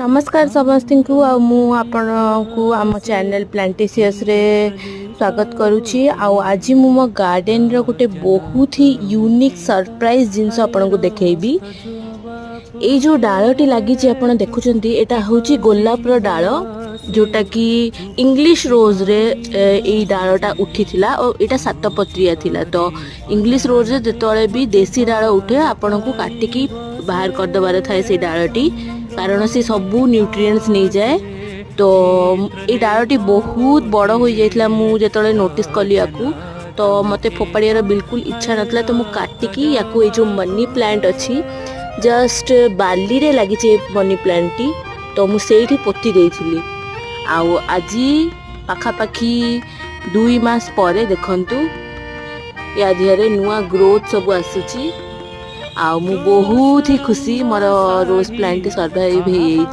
ନମସ୍କାର ସମସ୍ତଙ୍କୁ, ଆଉ ମୁଁ ଆପଣଙ୍କୁ ଆମ ଚ୍ୟାନେଲ୍ ପ୍ଲାଣ୍ଟିସିୟସରେ ସ୍ୱାଗତ କରୁଛି। ଆଉ ଆଜି ମୁଁ ମୋ ଗାର୍ଡ଼େନର ଗୋଟେ ବହୁତ ହି ୟୁନିକ୍ ସରପ୍ରାଇଜ୍ ଜିନିଷ ଆପଣଙ୍କୁ ଦେଖେଇବି। ଏଇ ଯେଉଁ ଡାଳଟି ଲାଗିଛି, ଆପଣ ଦେଖୁଛନ୍ତି, ଏଇଟା ହେଉଛି ଗୋଲାପର ଡାଳ, ଯେଉଁଟାକି ଇଂଲିଶ ରୋଜରେ ଏଇ ଡାଳଟା ଉଠିଥିଲା ଓ ଏଇଟା ସାତ ପତ୍ରିଆ ଥିଲା। ତ ଇଂଲିଶ ରୋଜରେ ଯେତେବେଳେ ବି ଦେଶୀ ଡାଳ ଉଠେ, ଆପଣଙ୍କୁ କାଟିକି ବାହାର କରିଦେବାର ଥାଏ ସେଇ ଡାଳଟି, କାରଣ ସେ ସବୁ ନ୍ୟୁଟ୍ରିଏଣ୍ଟସ୍ ନେଇଯାଏ। ତ ଏଇ ଡାଳଟି ବହୁତ ବଡ଼ ହୋଇଯାଇଥିଲା। ମୁଁ ଯେତେବେଳେ ନୋଟିସ୍ କଲି ୟାକୁ, ତ ମୋତେ ଫୋପାଡ଼ିବାର ବିଲକୁଲ ଇଚ୍ଛା ନଥିଲା। ତ ମୁଁ କାଟିକି ୟାକୁ ଏଇ ଯେଉଁ ମନି ପ୍ଲାଣ୍ଟ ଅଛି, ଜଷ୍ଟ ବାଲିରେ ଲାଗିଛି ଏ ମନି ପ୍ଲାଣ୍ଟଟି, ତ ମୁଁ ସେଇଠି ପୋତି ଦେଇଥିଲି। ଆଉ ଆଜି ପାଖାପାଖି 2 ମାସ ପରେ ଦେଖନ୍ତୁ, ୟା ଦେହରେ ନୂଆ ଗ୍ରୋଥ୍ ସବୁ ଆସୁଛି ଆଉ ମୁଁ ବହୁତ ହି ଖୁସି, ମୋର ରୋଜ୍ ପ୍ଲାଣ୍ଟଟି ସର୍ଭାଇଭ୍ ହେଇଯାଇଛି।